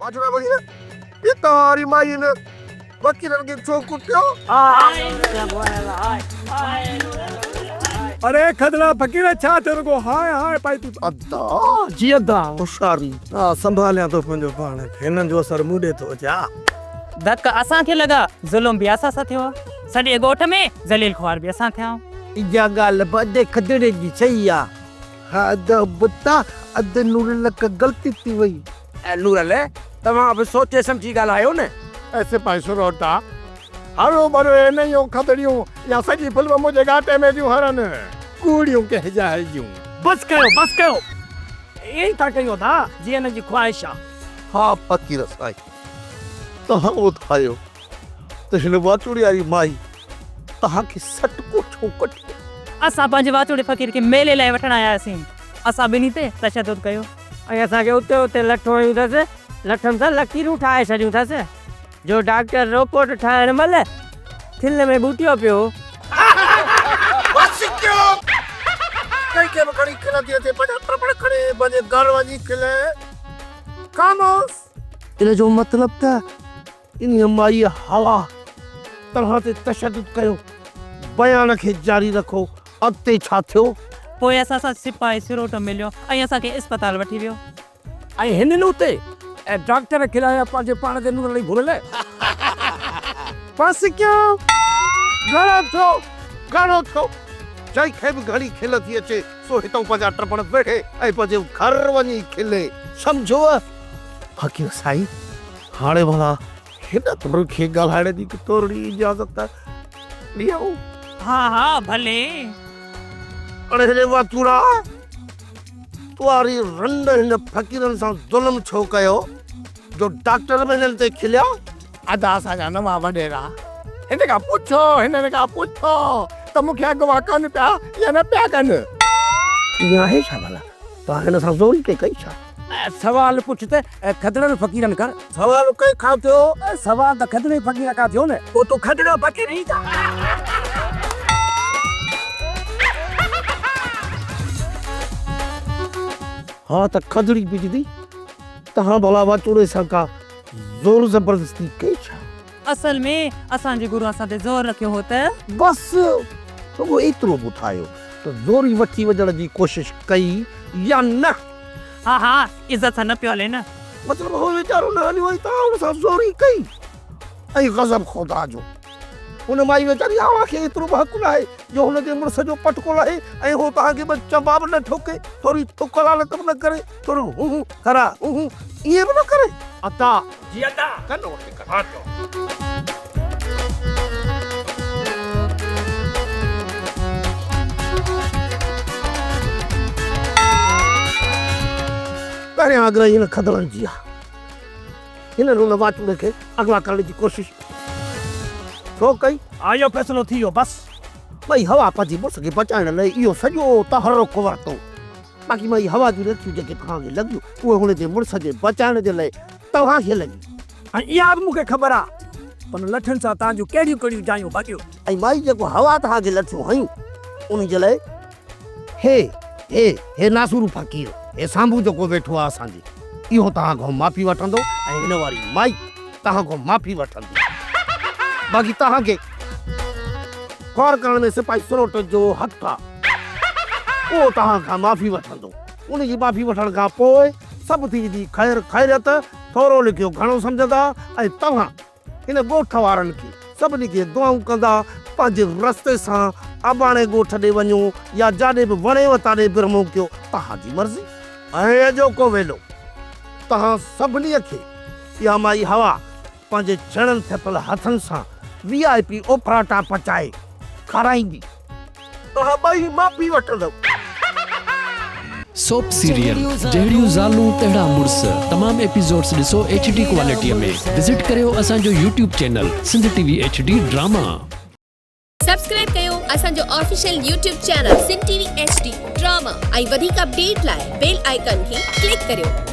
واچوڙا فقير، هي توهان واري مائي هن فقيرن کي ڇو ڪٽيو؟ اڙي کدڙا فقير ڇا ٿيو رڳو هانء هانء پائي تون. ادا! جي ادا! هوشياري. ها سنڀاليان ٿو پنهنجو پاڻ کي، هنن جو اثر مون ڏي ٿو اچي ها. ڌڪ اسان کي لڳا، ظلم به اسان سان ٿيو آ. سڄي ڳوٺ ۾ ذليل خوار به اسان ٿيا آهيون. اها ڳالهه به ادي کدڙي جي صحيح آ. ها ادا ابتا، ادي نورل کان غلطي ٿي وئي. اي نورل، توهان به سوچي سمجهي ڳالهايو نه. اي سپاهي سروٽا، هروڀرو اهي نيون کدڙيون يا سڄي فلم منهنجي ڳاٽي ۾ ٿيون هرن، ڪوڙيون ڪنهن جاء جون. بس ڪيو، بس ڪيو. ائين ئي ٿا ڪيون ادا، جيئن هن جي خواهش آ. ها فقير سائين، توهان ٻڌايو ته هن واچوڙي واري مائي توهان کي سٽڪو ڇو ڪڍيو؟ اسان پنهنجي واچوڙي فقير کي ميلي لاء وٺڻ آيا هئاسين. اسان ٻنهي تي تشدد ڪيو. ۽ اسان کي اتي اتي لٺون هنيون اٿس، لٺن سان لڪيرون ٺاهي ڇڏيون اٿس، جو ڊاڪٽر روپوٽ ٺاهڻ مهل کل ۾ ٻوٽيو پيو هو. بس ڪيو! ڪنهن کي به کڻي کل ٿي اچي، پنهنجا ٽپڙ کڻي پنهنجي گهر وڃي کلي. خاموش! ان جو مطلب ته انهيء مائيء حوا توهان تي تشدد ڪيو. بيان کي جاري رکو، اڳتي ڇا ٿيو؟ پوء اسان سان سپاهي سروٽو مليو ۽ اسان کي اسپتال وٺي ويو. ۽ هنن اتي ڊاڪٽر کلايا پنهنجي پاڻ تي نور علي ڀرل. بس ڪيو، گهڻو ٿيو، گهڻو ٿيو. جنهن کي به گهڻي کل ٿي اچي، سو هتئون پنهنجا ٽپڙ ويڙهي ۽ پنهنجي گهر وڃي کلي. سمجهيو؟ فقير سائين! هاڻي ڀلا هن تر کي ڳالهائڻ جي ڪي ٿورڙي اجازت ڏيو. ها ها ڀلي. اڙي هيڏي واتوڙا! تواري رنڊ هن فقيرن سان ظلم ڇو ڪيو جو ڊاڪٽر به هنن تي کليا؟ ادا اسان جا نوان وڏيرا هن کان پڇو هنن کان پڇو ته مون کي اغوا ڪن پيا يا نه پيا ڪن. ائين آهي ڇا ڀلا؟ توهان هن سان زوري پئي ڪئي ڇا؟ سوال پڇ ته کدڙن فقيرن کان. سوال ڪنهن کان ٿيو؟ سوال ته کدڙي فقير کان ٿيو نه. پوء تون کدڙو فقير ئي ڇا؟ ها ته کدڙي پڇندي، توهان ڀلا واچوڙي سان ڪا زور زبردستي ڪئي ڇا؟ اصل ۾ اسان جي گرو اسان تي زور رکيو هو ته. بس رڳو ايترو ٻڌايو ته زوري وٺي وڃڻ جي ڪوشش ڪئي يا نه؟ ها ها عزت سان نه پيو هلي نه. مطلب هو ويچارو نه هليو ۽ توهان هن سان زوري ڪئي ۽ غضب خدا جو ان مائي ويچاري اوهان کي ايترو به حق ناهي جو هن جي مڙس جو پٽڪو لاهي ۽ هو توهان کي ٻه چنبا به نه ٺوڪي، ٿوري ٿڪ لعنت به نه ڪري، ٿورو هون هون ڪرا هون هون ائين به نه ڪري. ادا. جي ادا. ڪن وٺي ڪن. ها چئو. پهريان اڳرائي هن کدڙن جي آ. هنن ان واچوڙي کي اغوا ڪرڻ جي ڪوشش ڇو ڪئي؟ ها اهو فيصلو ٿي ويو بس. ٻئي هوا پنهنجي مڙس کي بچائڻ لاء اهو سڄو تحرڪ ورتو. باقي مائي هوا جون لٺيون جيڪي توهان کي لڳيون، اهي هن جي مڙس جي بچائڻ جي لاء توهان کي لڳيون. ۽ اها به مون کي خبر آ ته انهن لٺين سان توهان جون ڪهڙيون ڪهڙيون جايون ڀڳيون. ۽ مائي جيڪو هوا توهان کي لٺيون هنيون، انهي جي لاء هي، هي، هي ناسورو فقير، هي سانڀو جيڪو ويٺو آ اسان جي، اهو توهان کان معافي وٺندو ۽ هن واري مائي توهان کان معافي وٺندي. باقي توهان کي خوار ڪرڻ ۾ سپاهي سروٽ جو حق آ. اهو توهان کان معافي وٺندو. ان جي معافي وٺڻ کان پوء سڀ ٿي ويندي خير خيريت، ٿورو لکيو گهڻو سمجهندا ۽ توهان هن ڳوٺ وارن کي سڀني کي دعائون ڪندا پنهنجي رستي سان اباڻي ڳوٺ ڏي وڃو يا جاڏي به وڻيو تاڏي برهمو ڪيو توهان جي مرضي. ۽ اڄوڪو ويلو توهان سڀني کي اها مائي حوا پنهنجي ڇيڻن ٿڦل هٿن سان وي آء پي اوڦراٽا پچائي کارائيندي. توهان ٻئي معافي وٺندؤ. سوپ سيريل جهڙيون زالون تهڙا مڙس تمام ايپيسوڊس ڏسو ايڇ ڊي ڪوالٽي ۾ وزٽ ڪريو اسان جو YouTube channel Sindh T V H D drama. Subscribe ڪيو اسان جو official YouTube channel Sindh T V H D drama ۽ وڌيڪ اپڊيٽ لاء بيل آئيڪان کي ڪلڪ ڪريو.